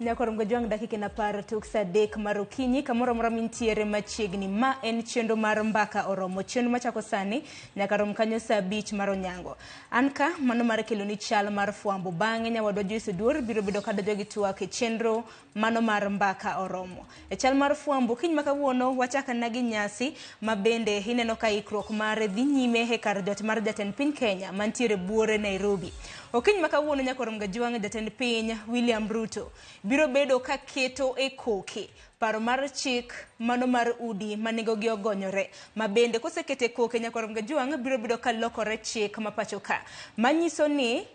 Nyakoro Mgajwang' dakika en apar tok saa adek mar okinyi kamoro amora mintiere machiegni. Ma en chenro mar Mbaka Oromo, chenro machako sani nyaka rom kanyo saa abich mar onyango. An ka mano mar keloni chal mar fwambo. Bang'e nyawadwa Joyce Oduor biro bedo ka donjo gi twak e chenro mano mar Mbaka Oromo. E chal mar fwambo kiny ma kawuono wachako na gi nyasi ma bende ineno ka ikruok mare dhi nyime e kar jot mar jatend piny Kenya mantiere buore Nairobi. Okinyi ma kawuono Nyakoro Mgajwang' jatend piny William Ruto biro bedo ka keto e koke paro mar chik mano mar udi ma nengogi ogonyore ma bende kosekete e koke Nyakoro Mgajwang' biro bedo ka lokore chik ma pacho ka manyiso ni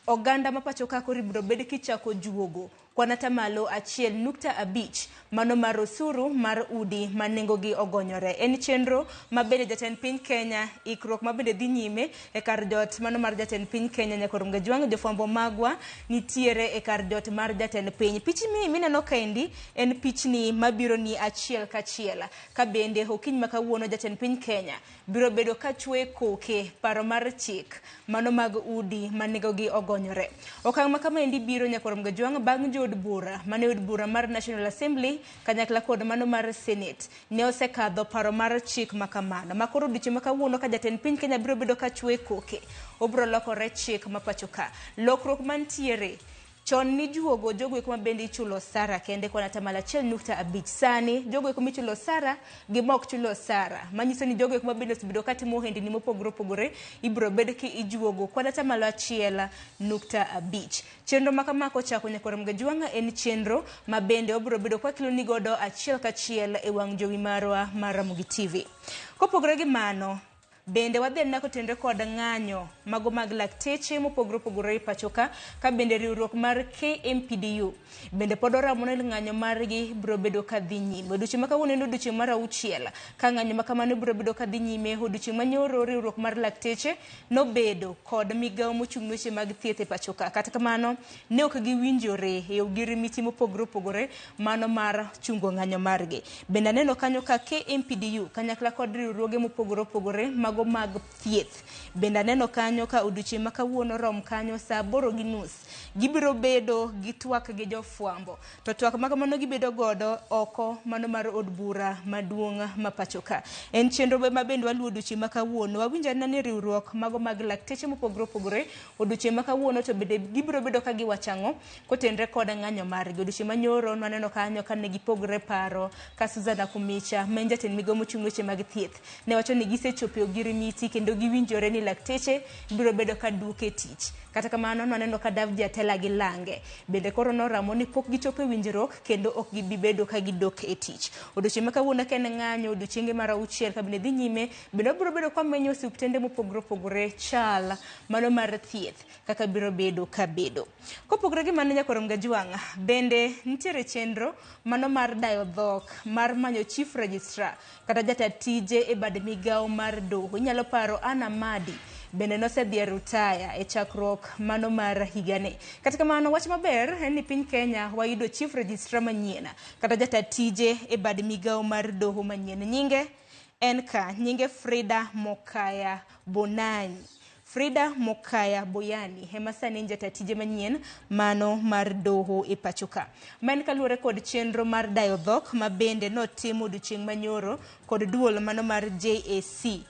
oganda ma pacho ka koro ibiro bed kichako juogo kwan atamalo achiel nukta abich mano mar osuru mar udi ma nengogi ogonyore. En chenro ma bende jatend piny Kenya ikruok ma bende dhi nyime e kar jot mano mar jatend piny Kenya Nyakoro Mgajwang' jofwambo magwa nitiere e kar jot mar jatend piny. Pichni mineno kaendi en pichni mabiro ni achiel kachiel ka bende okinyi ma kawuono jatend piny Kenya biro bedo ka chwe koke paro mar chik mano mag udi ma nengogi ogonyore. Okang' ma kamaendi biro Nyakoro Mgajwang' bang' jood bura mane od bura mar National Assembly kanyakla kod mano mar Senate ne osekadho paro mar chik ma kamano. Ma koro odiochieng' ma kawuono ka jatend piny Kenya biro bedo ka chwe koke, obiro lokore chik ma pacho ka. Lokruok mantiere Chon nijuogo jogo eko ma bende ichulo osara kende kwan atamalo achiel nukta abich. Sani jogo eko michulo osara gi ma ok chul osara. Manyiso ni jogo eko ma bende osebedo ka timo ohendni mopogore opogore ibiro bed ki ijuogo kwan atamalo achiel nukta abich. Chenro ma kama kochako Nyakwar Mgajwang'a en chenro ma bende wabiro bedo kwa keloni godo achiel kachiel e wang' jowi marwa mar Ramogi TV. Kopogore gi mano, Bende wadhi anena kotenore kod ng'anyo mago mag lakteche mopogore opogore e pacho ka, ka bende riwruok mar KMPDU bende pod oramo ni ng'anyo margi biro bedo ka dhi nyime. Odiochieng' ma kawuono en odiochieng' mar auchiel ka ng'anyo ma kamano biro bedo ka dhi nyime. Odiochieng' ma nyoro riwruok mar lakteche nobedo kod migawo mochung' ne weche mag thieth e pacho ka. Kata kamano ne ok giwinjore e ogirimiti mopogore opogore mano mar chungo ng'anyo margi. Bende aneno kanyo ka KMPDU kanyakla kod riwruoge mopogore opogore mago mag thieth. Bende aneno kanyo ka odiochieng' ma kawuono rom kanyo saa aboro gi nus gibiro bedo gi twak gi jofwambo. To twak ma kamano gibedo godo oko mano mar od bura maduong' ma pacho ka. En chenro ma bende waluwo odiochieng' ma kawuono. Wawinjo anena ni riwruok mago mag lakteche mopogore opogore odiochieng' ma kawuono to bende gibiro bedo ka giwacho ang'o kotenre kod ng'anyo margi. Odiochieng' ma nyoro nwaneno kanyo ka ne gipogre paro ka Susan Nakhumicha ma en jatend migao mochung' weche mag thieth ne wacho ni gisechopo e ogirimiti kendo giwinjore ni lakteche biro bedo ka duok e tich. Kata kamano nwaneno ka Davji Atela gi Lange bende koro noramo ni pok gichopo e winjruok kendo ok gibi bedo ka gidok e tich. Odiochieng' ma kawuono ka en ng'anyo odiochienge mar auchiel ka bende dhi nyime bende wabiro bedo kwa menyo osiptende mopogore opogore chal mano mar thieth kaka biro bedo ka bedo. Kopogore gi mano Nyakwar Mgajwang' bende nitiere chenro mano mar dayo dhok mar manyo chief registrar kata jata tije e bad migawo mar doho. Inyalo paro Anna Madi bende nosedhi e rutaya e chakruok mano mar higani. Kata kamano wach maber en ni piny Kenya wayudo chief registrar manyien kata jata tije e bad migawo mar doho manyien. Nyinge en ka, nyinge Frida Mokaya Bonanyi. Frida Mokaya Boyani ema sani en jata tije manyien mano mar doho e pacho ka. Ma en kaluwore kod chenro mar dayo dhok ma bende notim odiochieng' manyoro kod duol mano mar JAC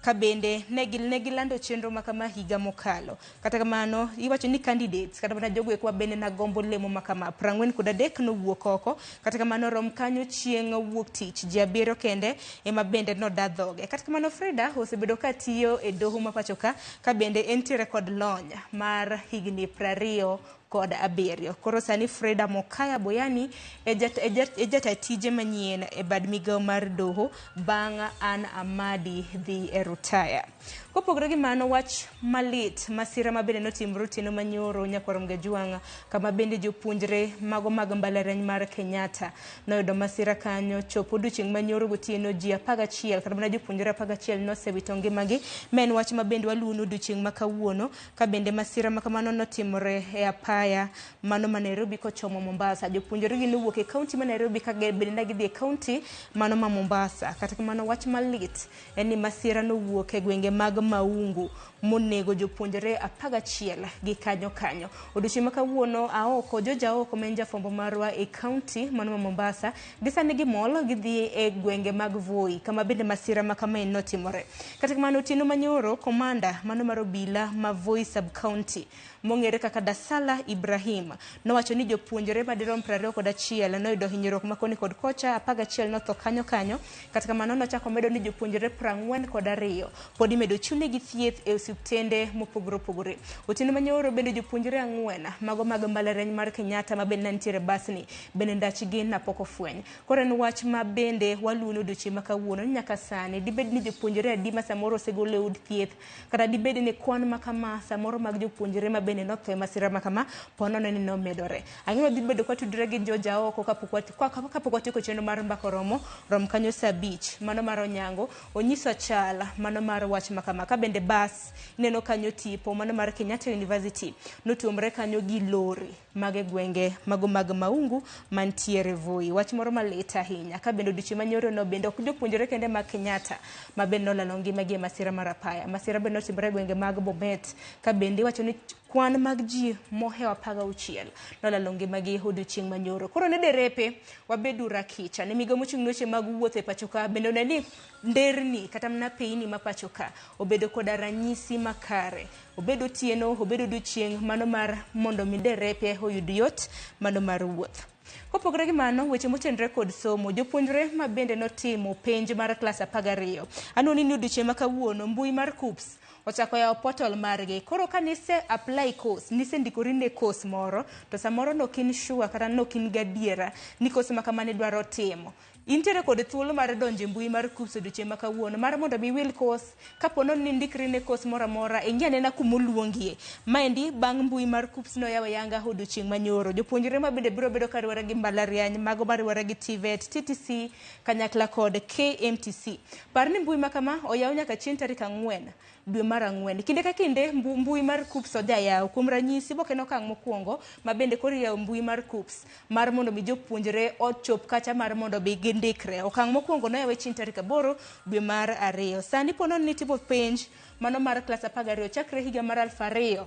ka bende ne gilando chenro ma kama higa mokalo. Kata kamano iwacho ni candidates kata mana jogo eko bende nagombo lemo ma kama 43 nowuok oko. Kata kamano rom kanyo chieng' wuok tich ji abiriyo kende ema bende noda dhoge. Kata kamano Frida osebedo ka tiyo e doho ma pacho ka ka bende entiere kod lony mar higni 27. Koro sani Frida Mokaya Boyani e jata tije manyien e bad migawo mar doho bang' Ann Amadi dhi e rutaya. Kopogore gi mano wach malit masira ma bende notimore otieno manyoro Nyakwar Mgajwang' kama bende jopuonjre mago mag mbalariany mar Kenyatta noyudo masira kanyo chopo odiochieng' manyoro gotieno ji 11 kata mana jopuonjre 11 nosewito ngimagi. Ma en wach ma bende waluwo odiochieng' ma kawuono ka bende masira ma kamano notimore e apaya mano ma Nairobi kochomo Mombasa. Jopuonjre gi nowuok e kaunti ma Nairobi ka bende ne gidhi e kaunti mano ma Mombasa. Kata kamano wach malit en ni masira nowuok e gwenge mag Maungu. monego jopuonjre 11 gi kanyo kanyo. Odiochieng' ma kawuono Aoko, George Aoko ma en jafwambo marwa e kaunti mano ma Mombasa, gi sani gimol gidhi e gwenge mag Voi kama bende masira ma kamae notimore. Kata kamano otieno manyoro, komanda mano mar obila ma Voi sub-county mong'ere kaka Dasala Ibrahim nowacho ni jopuonjre madirom 21 noyudo hinyruok ma koni kod kocha, 11 notho kanyo kanyo. Kata kamano nochako medo ni jopuonjre 42 pod imedo chiwnegi thieth e osiptende mopogore opogore. Otieno manyoro bende jopuonjre 4 mago mag mbalariany mar Kenyatta ma bende nitiere basni bende ndachgi napok ofweny. Koro en wach ma bende waluwo ni odiochieng' ma kawuono ni nyaka sani dibed ni jopuonjre adi ma samoro osegol e od thieth kata dibed ni kwan ma kama samoro mag jopuonjre ma bende notho e masira ma kama po nono ni nomedore. Ang'eyo dhi bedo kwatudore gi George Aoko kapok watieko chenro mar Mbaka Oromo rom kanyo saa 5 mano mar Onyango onyiso chal mano mar wach ma kama. Ka bende bas ineno kanyo tipo mano mar Kenyatta University notuomre kanyo gi lori mag e gwenge mago mag Maungu mantiere Voi. Wach moro malit ahinya. Ka bende odiochieng' manyoro no bende ok jopuonjre kende mag Kenyatta ma bende nolalo ngimagi e masira mar apaya. Masira bende notimore e gwenge mag Bomet ka bende iwacho ni kwan mag ji mohewo 16 nolalo ngimagi odiochieng' manyoro. Koro ne derepe wabedu rakicha ne migawo mochung' ne weche mag wuoth e pacho ka bende one ni nderni kata mana peyni ma pacho ka obedo koda ranyisi makare. Obed otieno, obed odiochieng' mano mar mondo mi derepe oyud yot mano mar wuoth. Kopogore gi mano, weche motenore kod somo, jopuonjre ma bende notimo penj mar klas 12. Aneno ni odiochieng' ma kawuono mbui mar KUCCPS ochako yawo portal margi. Koro ka nise apply course, nise ndikori ne course moro, to samoro nok in sure kata nok in gadiera ni course ma kama nidwaro timo. Intiere kod thuolo mar donjo e mbui mar KUCCPS odiochieng' ma kawuono mar mondo mi iwil course kapo nono ni indikri ne course moro amora, ing'i anena kumoluongie. Maendi bang' mbui mar KUCCPS noyawo ayanga odiochieng' manyoro. Jopuonjre ma bende biro bedo kariwore gi mbalariany, mago mariwore gi TVET, TTC, kanyakla kod KMTC. Par ni mbui ma kama oyaw nyaka chieng' tarik 4 dwe mar 4. Kinde ka kinde mbui mar KUCCPS ojayaw. Kuom ranyisi, boke en okang' mokwongo ma bende koro iyawo mbui mar KUCCPS mar mondo mi jopuonjre ochop kacha mar mondo bi gindikre. Okang' mokwongo noyawe chieng' tarik 8 dwe mar 2. Sani po nono ni itimo penj mano mar klas 12 chakre higa mar 2000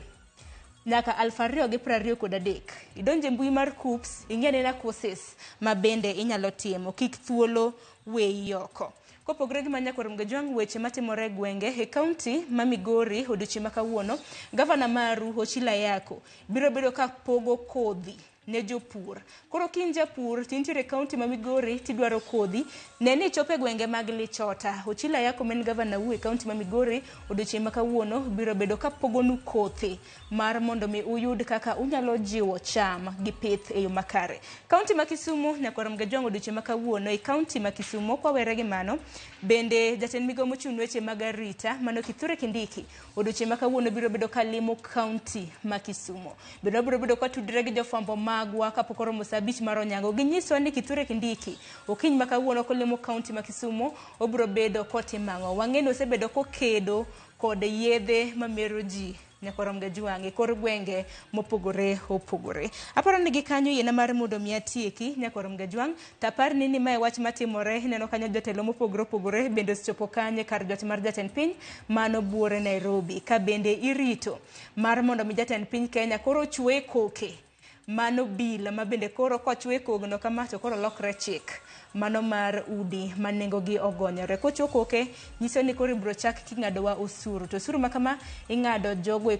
nyaka 2023. Idonje e mbui mar KUCCPS, ing'i anena courses ma bende inyalo timo. Kik thuolo weyi oko. Kopogore gi manya kuom Gajwang' weche matimore e gwenge e kaunti ma Migori odiochieng' ma kawuono, gavana maru Ochila Ayako biro bedo ka pogo kodhi ne jopur. Koro ka in japur to intiere e kaunti ma Migori tidwaro kodhi, ne ni ichopo e gwenge mag Lichota. Ochila Ayako ma en gavana u e kaunti ma Migori odiochieng' ma kawuono biro bedo ka pogonu kothe mar mondo mi uyud kaka unyalo jiwo cham gi pith e yo makare. Kaunti ma Kisumu nyakwar Mgajwang' odiochieng' ma kawuono e kaunti ma Kisumu kwawere gi mano, bende jatend migawo mochung' ne weche mag arita mano Kithure Kindiki odiochieng' ma kawuono biro bedo ka limo kaunti ma Kisumu. Bende wabiro bedo ka tudre gi jofwambo magwa kapok oromo saa 5 mar onyango. Ginyiswa ni Kithure Kindiki okinyi ma kawuono kolimo kaunti ma Kisumu obiro bedo kotimo ang'o. Wang'e ni osebedo kokedo kod yedhe mamero ji nyakwar Mgajwang' e kor gwenge mopogore opogore. Aparo ni gi kanyo yiena mar mondo mi atieki nyakwar Mgajwang' to apar ni mae wach matimore. Ineno kanyo jotelo mopogore opogore bende osechopo kanye kar jot mar jatend piny mano buore Nairobi ka bende irito mar mondo mi jatend piny Kenya koro ochwe koke mano bill ma bende koro kochwe kogno kama to koro lokre chik mano mar udi ma nengogi ogonyore. Kochwo koke nyiso ni koro ibiro chak king'adowa osuru to osuru ma kama ing'ado jogo